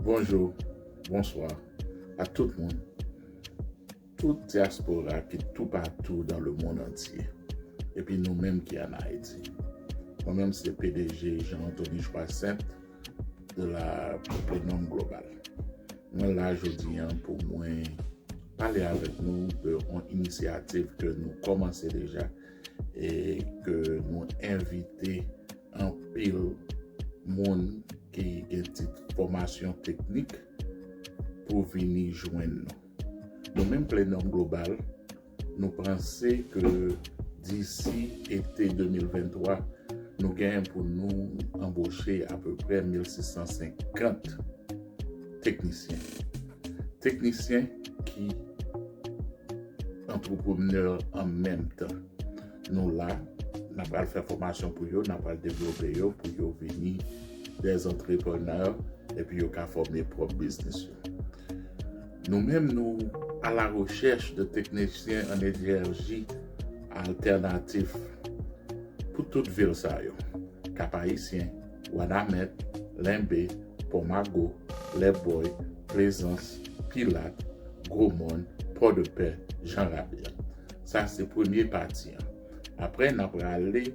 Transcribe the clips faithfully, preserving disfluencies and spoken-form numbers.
Bonjou, bonswa a tout moun, tout dyaspora ki toupatou dans le monde entier, epi nou menm ki ann Ayiti. Mwen menm se P D G Jean Anthony Joacinthe de la Plenum Global. Mwen la jodi a pou mwen pale avèk nou de yon inisyativ ke nou kòmanse deja e ke nou envite anpil moun ki gen tit fòmasyon teknik pou vini jwenn nou. Nou menm Plenum Global, nou panse ke disi ete de mil venntwa, nou genyen pou nou anboche apeprè mil sis san senkant teknisyen. Teknisyen ki antreprenè an menm tan. Nou la, n ap pral fè fòmasyon pou yo, n ap pral devlope yo pou yo vini dè antreprenè, epi yo ka fòme pwòp biznis yo. Nou menm, nou à la recherche de techniciens en énergie alternative pou tout vil sa yo. Cap-Haïtien, Wanament, Lenbe, Pòmago, Lèbòy, Plaisance, Pilat, Gwomòn, Pòdepè, Jan Rabyèl. Sa se premye pati an. Apre, n ap prale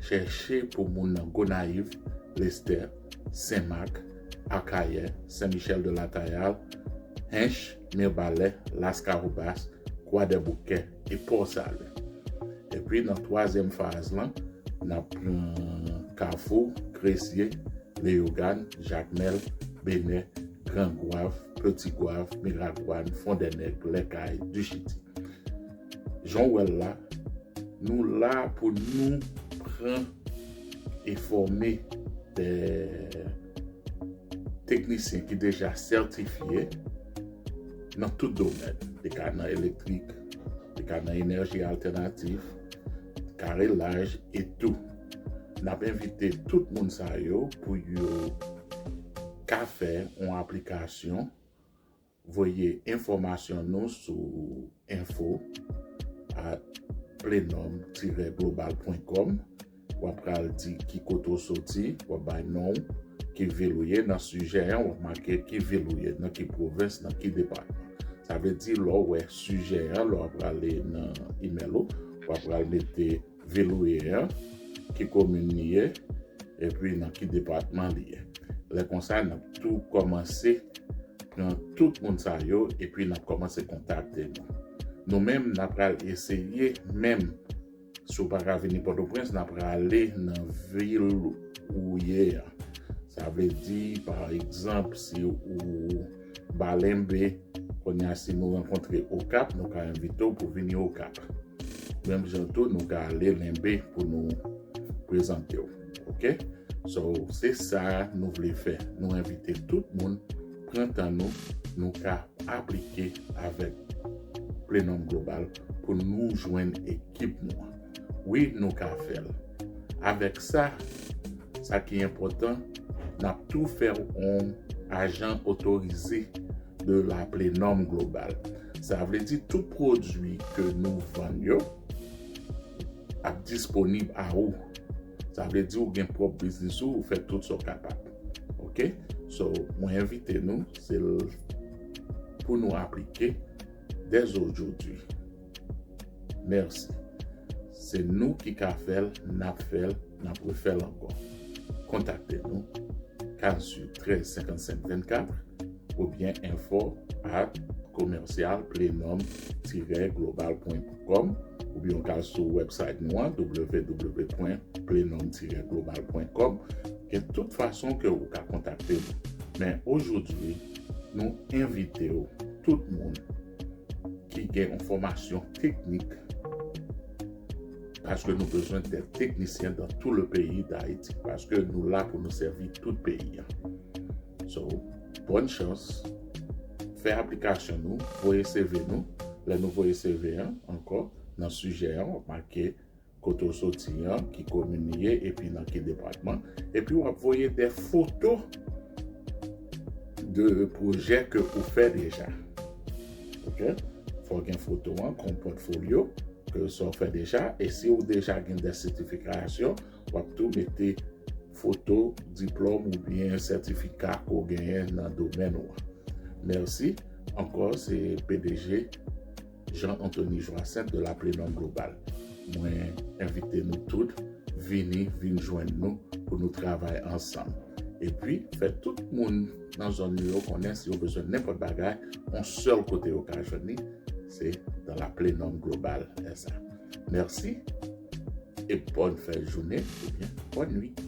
chèche pou moun nan Gonayiv, Lestè, Senmak, Akayè, Sen Michèl de Latayal, Hench, Mibalè, Laskawobas, Kwadèboukè e Pòsalen. Epi nan twazyèm faz lan, n ap pran Kafou, Kresye, Leyogàn, Jakmèl, Benè, Gran Gwav, Peti Gwav, Miragwàn, Fondènèg, Lèkay, Dichiti. Jan w wè l la, nou la pou nou pran e fòme de teknisyen ki deja sètifye nan tout domèn. Li ka nan elektrik, li ka nan enèji altènatif, karelaj e tou. N ap envite tout moun sa yo pou yo ka fè yon aplikasyon, voye enfòmasyon nou sou info at plenum tiret global pwen kòm. W ap pral di ki kote w soti, w ap bay non w, ki vil ou ye. Nan sijè an, w ap make ki vil ou ye, nan ki pwovens, nan ki depatman. Sa vle di, lè w wè sijè an, lè w ap prale nan imèl ou, w ap pral mete vil ou ye an, ki komin li ye, epi nan ki depatman li ye. Lè konsa, n ap tou kòmanse pran tout moun sa yo, epi n ap kòmanse kontakte nou. Nou menm, n ap pral eseye menm, si w pa ka vini Pòtoprens, n ap prale nan vil ou ye an. Sa vle di, pa egzanp, si ou ba Lenbe, kounye a, si nou rankontre Okap, nou ka envite w pou vini Okap. Menm jan tou, nou ka ale Lenbe pou nou prezante w. Oke? So, se sa nou vle fè. Nou envite tout moun, pran tan nou, nou ka aplike avèk Plenum Global pou nou jwenn ekip nou an. Wi, nou ka fè l. Avèk sa, sa ki enpòtan, n ap tou fè w yon ajan otorize de la Plenum Global. Sa vle di tout pwodui ke nou vann yo ap disponib a ou. Sa vle di ou gen pwòp biznis ou, ou fè tout sa w kapab. Oke? So, mwen envite nou, se l-, pou nou aplike dès aujourd'hui. Mèsi. Se nou ki ka fè l, n ap fè l, n ap refè l ankò. Kontakte nou, Cansu trèz senkannsenk vennkat oubyen info at commercial plenum tiret global pwen kòm, oubyen w ka al sou website nou an, w w w pwen plenum tiret global pwen kòm. Gen tout fason ke ou ka kontakte nou. Men aujourd'hui, nou envite w, tout moun ki gen yon fòmasyon teknik, paske nou bezwen de teknisyen dans tout le pays d'Haïti, paske nou la pou nou sèvi tout peyi an. So, bòn chans, fè aplikasyon nou, voye C V nou. Lè nou voye C V an, ankò, nan sijè an, w ap make kote w soti an, ki komin li ye, epi nan ki depatman. Epi w ap voye de foto de pwojè ke ou fè deja. Oke? Fò w gen foto an kon pòtfolyo ke sa w fè deja. E si w deja gen de sètifikasyon, w ap tou mete foto, diplòm oubyen sètifika ke w genyen nan domèn ou an. Mèsi ankò, se P D G Jean Anthony Joacinthe de la Plenòm Global. Mwen envite nou tout vini, vin jwenn nou pou nou travay ansanm. Epi, fè tout moun nan zòn nou yo konnen si yo bezwen nenpòt bagay, yon sèl kote yo ka jwenn li, se dans la Plenòm Global S A. Mèsi e bòn fèt jounen oubyen bòn nwit.